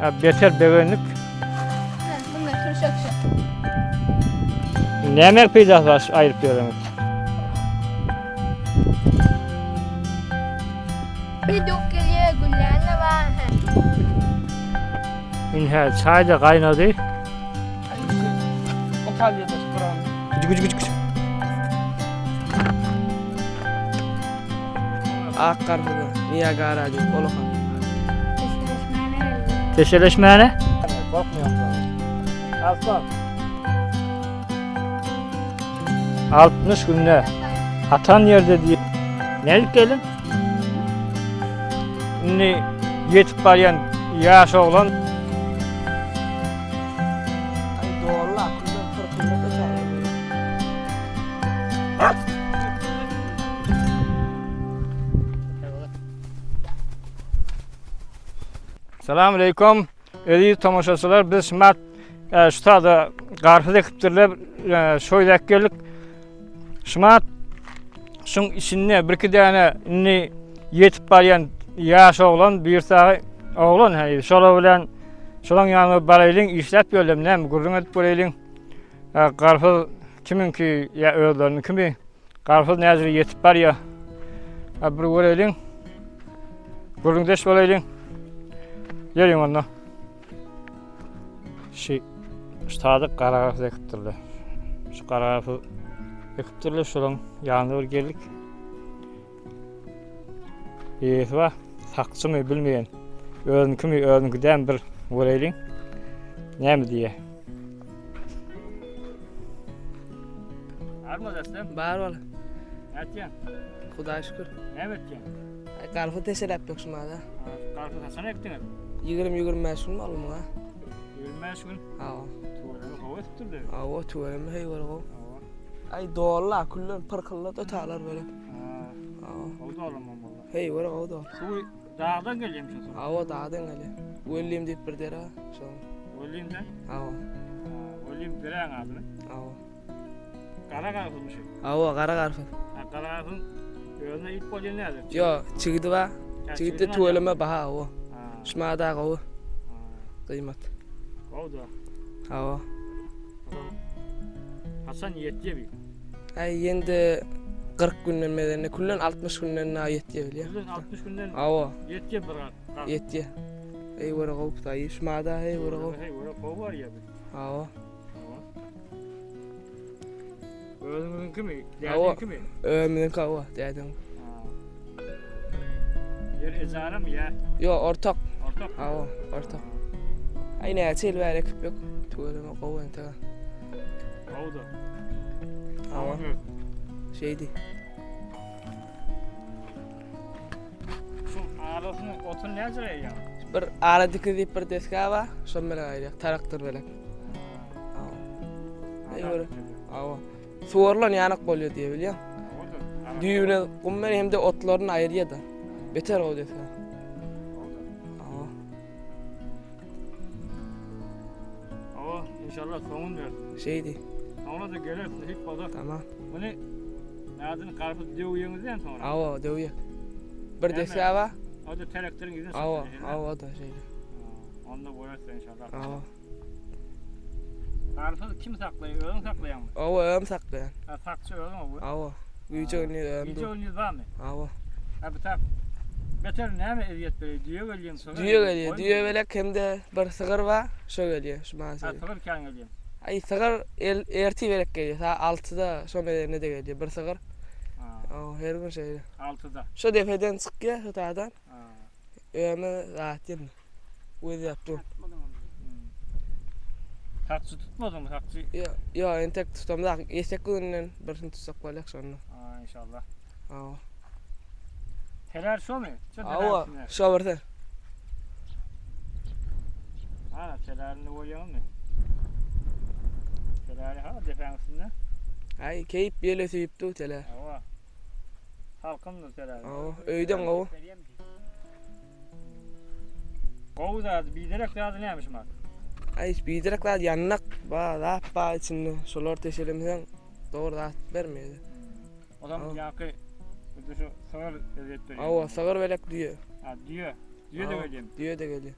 Beter begendik. Bunlar turşak şu. Näme peýdasy bar şu aýryp ýöreňiz? Bir dok gelýär, güllän de bar. Ine çaý da gaýnady. Otalýada şu Kur'an. Güç güç güç güç. Ak garpyza, Niagara diýip olakan. Teşeleşmäne? Korkmuyorum. Aslan. 60 günde atan ýerde diýip. Nädip geldiň? Indi ýetip barýan ýaş oglan Ay dolla, kullan kırkılmak öter. Salam aleýkum. Eziz tomaşaçylar, biz şumat e, şu sada garpyz ekipdirler, e, şoýlak geldik. Şumat şuň içinde bir iki däne indi ýetip barýan ýaş oglan bir sagy oglan hä şolar bilen şolaň ýanyna baraýlyň işläp ýörler näme gürrüň edip göreýliň. E, garpyz kimiňki ýa özleriniňkimi garpyz näzire ýetip barýar. E, bir göreýliň. Gürrüňdeş bolaýlyň. Ýörüň onda. Şu ştada gara garpyz ekipdirler. Şu gara garpyz ekipdirler, şolaň ýanyna bir geldik. Eýesi bar, sakçymy bilmeýän. Özünkimi, özüňki dämi bir göreýliň. Näme diýýär? Barmy destem? Bar bol. Nätýäň? Hudaý şükür. Näme etýäň? Ay garpyz teşeläp ýok şumada. Garpyz haçan ekdiňiz? 20-25 gün boldy muňa. 25 gün. Hawa. Tüweleme gowy ösüpdir-de. Hawa, tüweleme heý bir gowy. Hawa. Ay dolla, küllen pyrkyllat ötalar böyle. Hawa. Gowy dolanman boldy. Heý bir gowy dol. Suwy dagdan gelýärmiş o suw. Hawa, dagdan gelýär. Wellim diýip bir dere bar, şoň. Wellimden? Hawa. Wellim deräň adyny. Hawa. Gara garpyzmy şu? Hawa, gara garpyz. Ha, gara garpyz özüne iýip bolýan nädir? Ýo, çigidi bar. Ha, Çigidi çigidini tüweleme baha, hawa. Ha, Şumada gowy, ha. gyýmat. Gowy da. Hawa. Haçan ýetýär bir? Ay ýende 40 günden medeni, küllen 60 günden na ýetýär bilýär. Küllen 60 günden Hawa, ýetýär bir garpyz. ýetýär. Eý göre gowy daýy, şumada heý göre gowy. Hey, göre gowy bar ýa bir. Hawa. Özüňiziňkimi? Hawa. Dädeňkimi? Ömüniňki hawa, dädeň. Ha. Ýer ejaramy ýa? Ýo, ortak. Ortak. Hawa, ortak. Ay näçe ýyl bäri ekip ýok. Tüweleme gowy entek. Gowy da. Hawa, şeýdi. Şu arasyny otun näce ýa? Bir ara dikiz diýip bir desga bar, şon bilen aýyrýak, taraktor bilen. Hawa. Eý göre. Hawa. Suwarlan ýanak bolýar diýe bilýän. Düýbüne gum bilen hem-de otlaryny aýyrýar da. Beter gowy desga. Hawa. Hawa, inşallah soňun bersin. Şeýdi. Soňra da gelersin, hiç bolsa. Tamam. Muny Adyny karpuz döwýeňizden soňra. Hawa, döwýek. Bir desga bar. O da traktoryň ýüzüne Hawa, hawa da şeýle. Onda boýarsyň inşallah. Hawa. Karpuz kim saklaýar? Özüň saklaýaňmy? Hawa, özüm saklaýan. Ha, sakçy özüň o. Hawa. Güýje günü özüm. Güýje günü barmy? Hawa. Ha, bu tap. Beter näme ezýet berýär? Düýe gelýär, sygyr. Düýe gelýär. Düýe belek hem-de bir sygyr bar, şo gelýär. Şu maňa Ha, sygyr kän gelýär. Aý sygyr el ertir gerek gelýär. Saat 6-da şo medenine de gelýär bir sygyr. Ha. Her gün şeýle. 6-da. Şo depeden çykýar şo taýdan. Öýüme zat ýerine. Göz ýap dur. Sakçy tutmadyňmy sakçy? Ýok, ýok entek tutamzak. Ýesek günden birini tutsak bolýar şonda. Ha, inşallah. Hawa. Teler şomy? Şo Hawa, şo birsi. Ha, telarini goýýaňmy? Telari ha depäň üstünde. Aý, keýp ýele süýüp dur tele. Hawa. Salkyndyr telari. Hawa, öýden gowy. Gowy zady, biderek zady näme şumat? Aý, biderek zat ýannak, ba, zat ba içinde. Şolar teşelemseň dogry zat bermeýär. Odam ýaňky şu sygyr ezýet berýär. Hawa, sygyr belek düýe. Ha, düýe. Düýe de gelýär. Düýe de gelýär.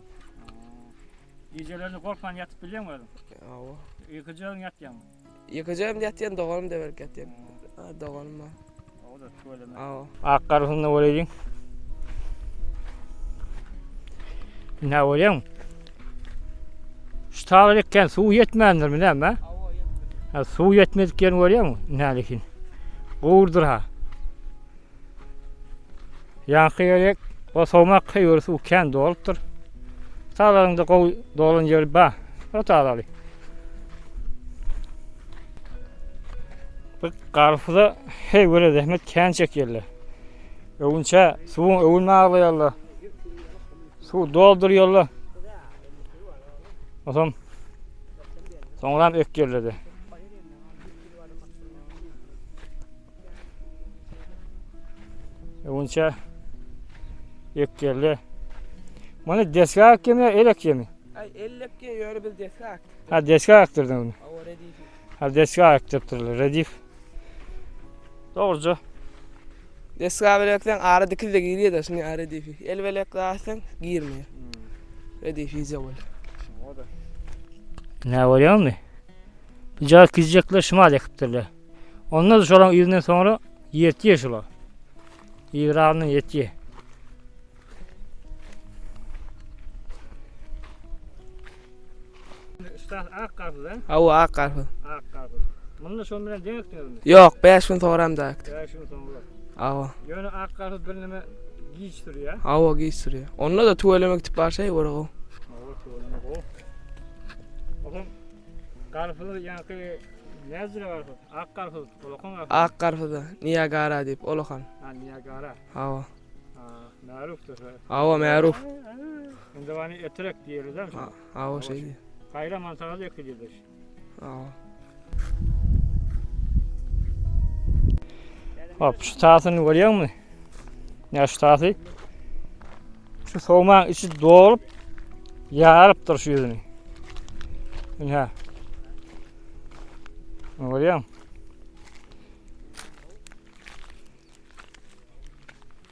Gijelerini gorkman ýatyp bilýäňmi özüň? Hawa. Ýekeje özüň ýatýaňmy? Ýekeje özüm ýatýan, doganym da berip ýatýan. Ha, doganym bar. O-da tüweleme. Hawa. Ak garpyzyny boraýyň. Nä bolýaň? Şu tabyr ekýän suw ýetmändirmi näme? Hawa, ýetmedi. Ha, suw ýetmedik ýerini görýäňmi? Nälekin. Gowurdyr ha. Ýaňky gerek, o sowmak höwür suw kän dolupdyr. Talaryňda gowy dolan ýeri ba. O talaly. Bu garpyza höwüre zähmet kän çekýärler. Öwünçä suwuň öwün baglaýarlar. Suw doldurýarlar. Otam soňram ekýärler. Öwünçä ekgerli. Muny desga ekýemi ýa el ekýemi? Aý el ekýä ýöne biz desga ekdik. Ha desga ekdirdiň ony. Hawa redif. Ha desga ekdiripdirler redif. Dogruja. Desga bilen ekseň ara dikilde girýär-de şuny ara redifi. El bilen ekseň girmeýär. Redif ýyja bolýar. Näme bolýarmy? Bu jaý gizjekler şumal ekipdirler. Ondan şolaň yzyndan soňra ýetýär şular. Yzragyndan ýetýär. Üstad ak garpyz he? Hawa ak garpyz. Ak garpyz. Munda şon bilen deň ekdiňizmi? Ýok, 5 gün soňra da ekdik. 5 gün soňra. Hawa. Ýöne ak garpyz birneme giç sürýär. Hawa giç sürýär. Onda da tüweleme gitip barşa ýör gowy. Hawa tüweleme gowy. Olam Garpyz ýaňky näzire garpyz? Ak garpyz, olakan garpyz. Ak garpyz, Niagara diýip, olakan. Ha, Niagara. Hawa. Ha, märufdyr. Hawa, märuf. Indi bany etrek diýeli däl. Hawa, şeý diýýär. Gaýra mantaga da ekilýär. Hawa. Hop, şu tasyny görýäňmi? Ýa şu tasy? Şu sowmaň içi dolup ýarypdyr şu ýüzüni. Ine. Görýäň?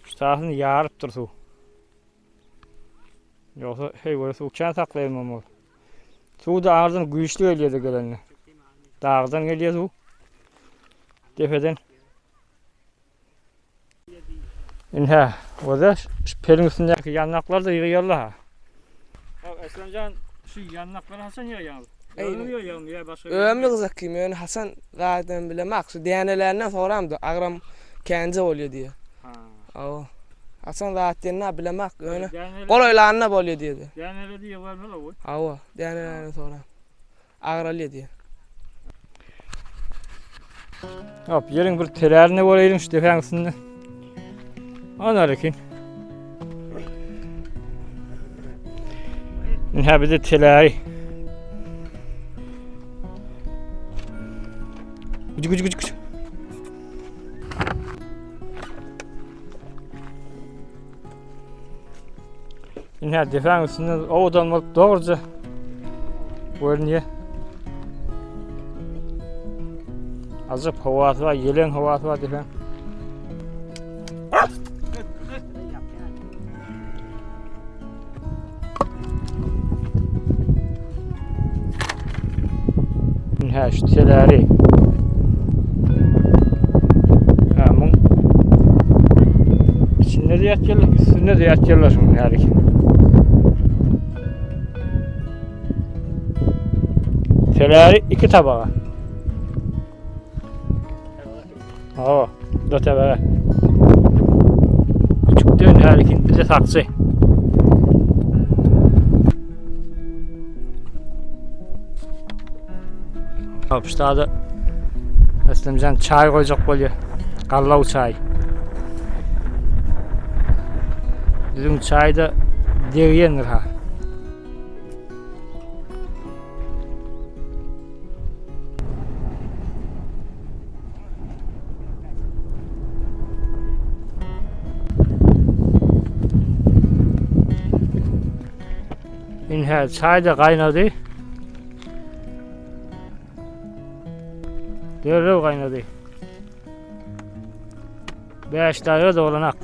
Şu tasyny ýarypdyr suw. Ýogsa hey göre suw kän saklaýar ol. Suw da ardan güýçli gelýär gelende. Dagdan gelýär suw. Depeden. Ine, o-da şu peliň üstündäki ýandaklary da ýygýarlar ha. Bak Eslemjan şu ýandaklary haçan ýygýaňyz? Özüňiz ýygýaňmy ýa başga? Özüm ýygjak kim, ýöne haçan zaten bilemak. Şu dänelerinden soramda agram känje bolýar diýýär. Ha. Hawa. Haçan zat diýenini bilemak, ýöne golaýlanda bolýar diýdi. Däneleri ýygýarlar o. Hawa, dänelerinden soram. Agralýar diýýär. Hop, ýeriň bir telärini boraýlyň şu depäň üstünde. Ana lekin. Ine bir de teläri. Gücü gücü gücü gücü. Ine depäň üstünden owadan bolup dogruja görünýär. Ajap howasy bar, ýeleň howasy bar depäň. Ine şu teläri. Ha, muň içinde de ýatýarlar, üstünde de ýatýarlar şuň ýaly. Teläri iki tabaga. Ha, da tabaga. Küçükden hälikin bize sakçy. Hop, Eslemjan çaý goýjak bolýar. Gallaw çaý. Biziň çaýda degýendir ha. Inhä çaý-da gaýnady. Derrew gaýnady. 5 daýra dolanak.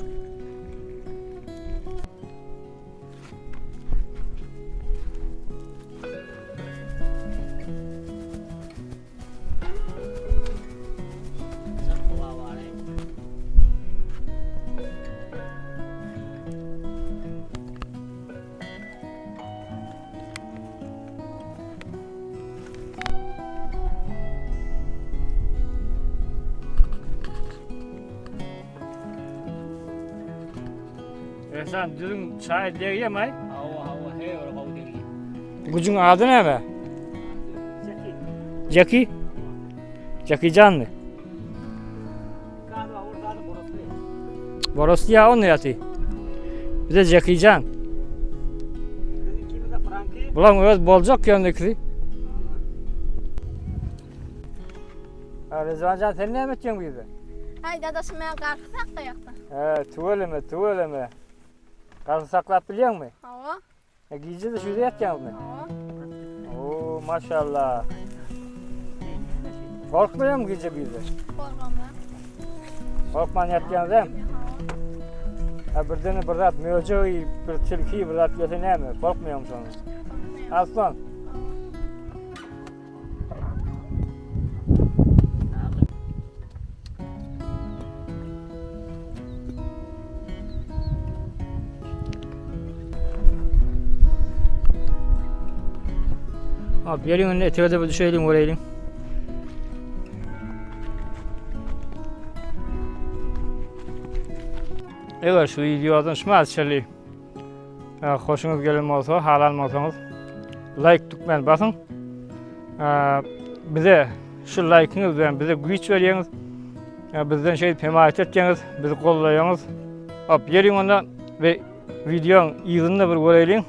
Ehsan düzüň çaý degýämaý? Hawa, hawa, he, ol gowy degýär. Güjüň ady näme? Jeki. Jeki janmy? Borosly ya onu ýaty. Bize Jeki jan. Bulan öz boljak ýöndekisi. Rezvan jan sen näme etjeň bu ýerde? Ay dadaşym men garpyz saklaýakda. He, tüweleme, tüweleme. Garpyz saklap bilýäňmi? Hawa. E, gije de şurada ýatýaňyzmy? Hawa. Oo, maşallah. Korkmaýaňmy gije bu ýerde? Korkmam. Korkman ýatýaňyz hem? Ha birden bir zat möjek, bir tilki bir zat gelse näme? Korkmaýaňmy şondan? Aslan. Abi gelin önüne eteğe bir düşelim görelim. Eger şu videodan şuma çeli hoşuňyz gelen bolsa, halan bolsaňyz like tükmeni basyň. Bize şu like'yňyz bilen bize güýç berýäňiz. Bizden şeýdip hemaýat etýäňiz, bizi gollaýaňyz. Hop, geliň onda we videoň yzyny da bir göreýliň.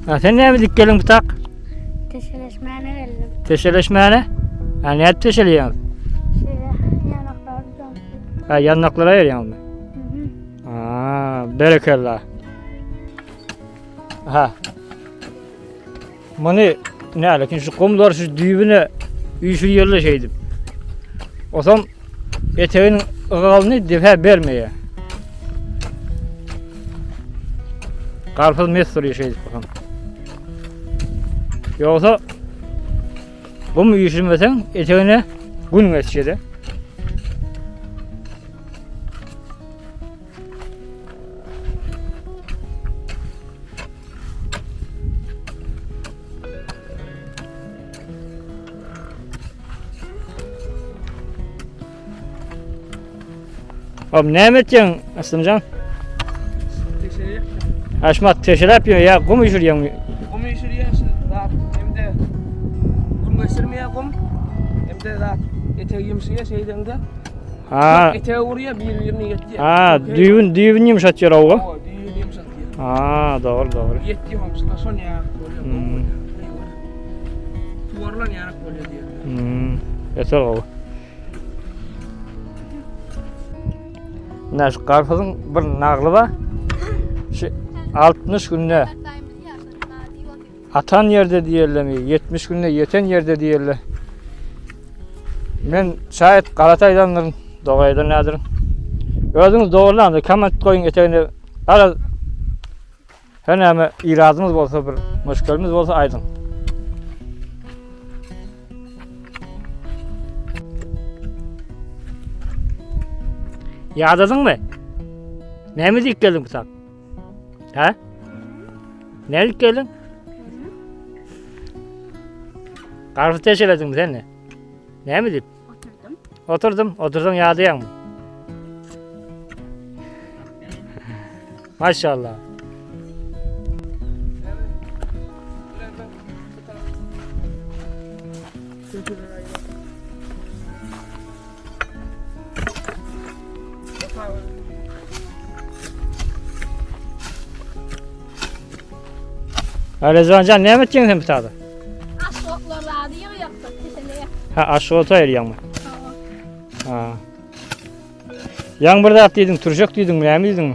Ha, sen näme dik gelin bu tak? Teşeleşmäne geldim. Teşeleşmäne? Ha, nädip teşeleýäňiz? Şeýle ýanaklary dömdüm. Ha, ýanaklara ayırýaňyzmy? Ha, berekella. Ha. Muny nälekin şu gumlar şu düýbüne üýşürýärler şeýdip. Osam eteginiň ygalyny depe bermeýär. Garpyz mes durýar şeýdip osam. Ýogsa gum üýşürmeseň etegine gün geçýär. Abi näme etýäň Aslymjan? Teşeleyek. Aşmat teşeläp ýör ýa gum üýşürýäňmi? Gum üýşürýär şu zat hem-de gum geçirmeýär gum hem-de zat etegi ýumşaýar şeýdende. Ha. Etegi urýar bir-birine ýetýär. Ha, düýbün düýbün ýumşatýar owa. Hawa, düýbün ýumşatýar. Ha, dogry dogry. Ýetýär homşular şol ýarak bolýar. Hmm. Suwarlan ýarak bolýar diýýär. Hmm. Yeter gowy. Ine şu garpyzyň bir nagly bar. Şu 60 günde atan ýerde diýerlermi, 70 günde ýeten ýerde diýerler. Men şaýat Galataydandyr, Dogaýdan nädir. Özüňiz dogrulandyr, komment goýuň etegine. Garaz her näme iradyňyz bolsa bir muşkelimiz bolsa aýdyň. Ýadadyňmy? Näme diýip geldiň bu saat? Ha? Ne diýip geldiň? Garpyz teşelediňmi sen ne? Näme diýip? Oturdum. Oturdum. Otursaň ýadaýaňmy? Maşallah. Rezvanjan näme etjeň sen bu taýda? Aşgotlarlady ýygýakda, teşeleýär. Ha, aşgota ayırýaňmy? Hawa. Ha. Ýaň bir zat diýdiň, türşek diýdiň, näme diýdiň?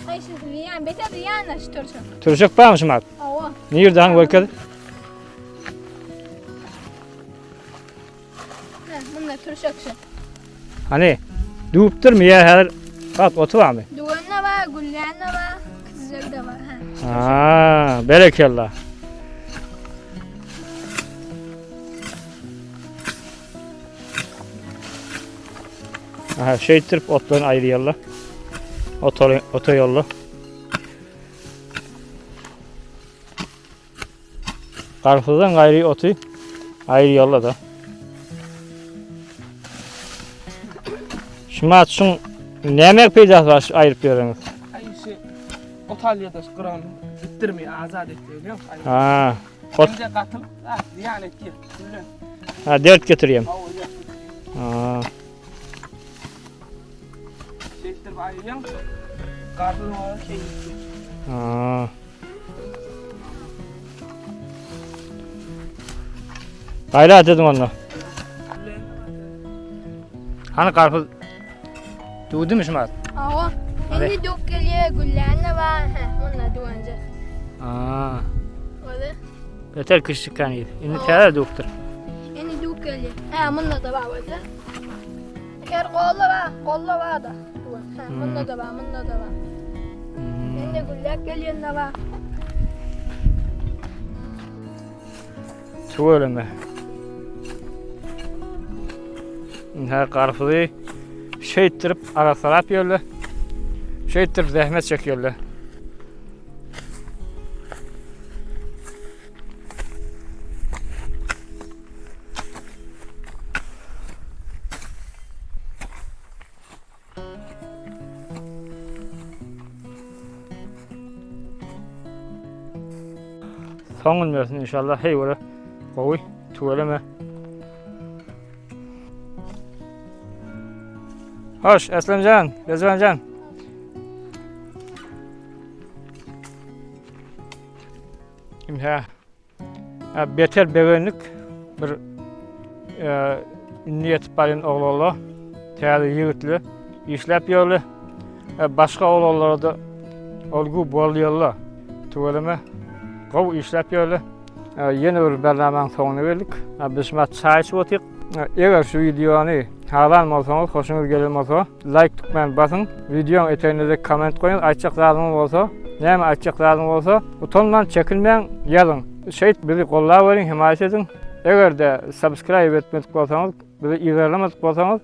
Haýsy zyýan, beter zyýan şu türşek. Türşek barmy şumat? Hawa. Nirde han görkez? Hä, munda türşek şu. Hani düwüpdirmi ýa häzir gat oty barmy? Düwen de bar, güllän de bar, kiçijegi de bar. Hä. Ha, berekella. Aha, şeýtdirip otlaryny aýyrýarlar. Otoly, ota ýolla. Garpyzdan gaýry oty. Aýyrýarlar-da. Şumat şuň näme peýdasy bar şu aýryp ýöreňiz? Aý şu otalýada şu gyran gitdirmeýär, azat etýär bilýäňmi? Ha. Ot Hem-de gatylyp, ah, zyýan etýär. Gülle. Ha, dert getirýär. Hawa, dert. Ha. Şeýtdirip aýyrýaň. Garpyz oňa şey gitdi. Ha. Gaýrat ediň onda. Hany garpyz düwdümi şumat? Awa. Indi dök gelýär, güllän de bar. Hä, munda düwenje. Aa. Öyle. Beter kiçjik kan Indi täze düwüpdir. Indi dük gelýär. Hä, munda da bar öyle. Her golla bar, golla bar da. Hä, munda da bar, munda da bar. Indi güllek gelýän de bar. Tüweleme. Indi garpyzy şeýtdirip arassalap ýörler. Şeýtdirip zähmet çekýärler. Soň bersin inşallah hey göre gowy tüweleme. Hoş Eslemjan, Rezvanjan. Imha. Beter begenlik bir indi ýetip barýan oglanlar, täze ýigitler işläp ýörler. Başga oglanlara-da olgu bolýarlar. Tüweleme gowy işläp ýörler. Ýene bir barnamanyň soňuna geldik. Biz şu wagt çaý içip otyk. Eger şu wideony halan bolsaňyz, hoşuňyz gelen bolsa, laýk tükmäni basyň. Wideoň etegine-de komment goýuň. Aýtjak zadyňyz bolsa, näme aýtjak zadyňyz bolsa, utanman, çekinmäň, ýazyň. Şeýdip bizi gollaweriň, hemaýat ediň. Eger-de subscribe etmedik bolsaňyz, bizi yzarlamadyk bolsaňyz,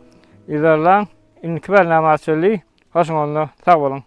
yzarlaň. Indiki barnama çenli hoşuň onda, sag boluň.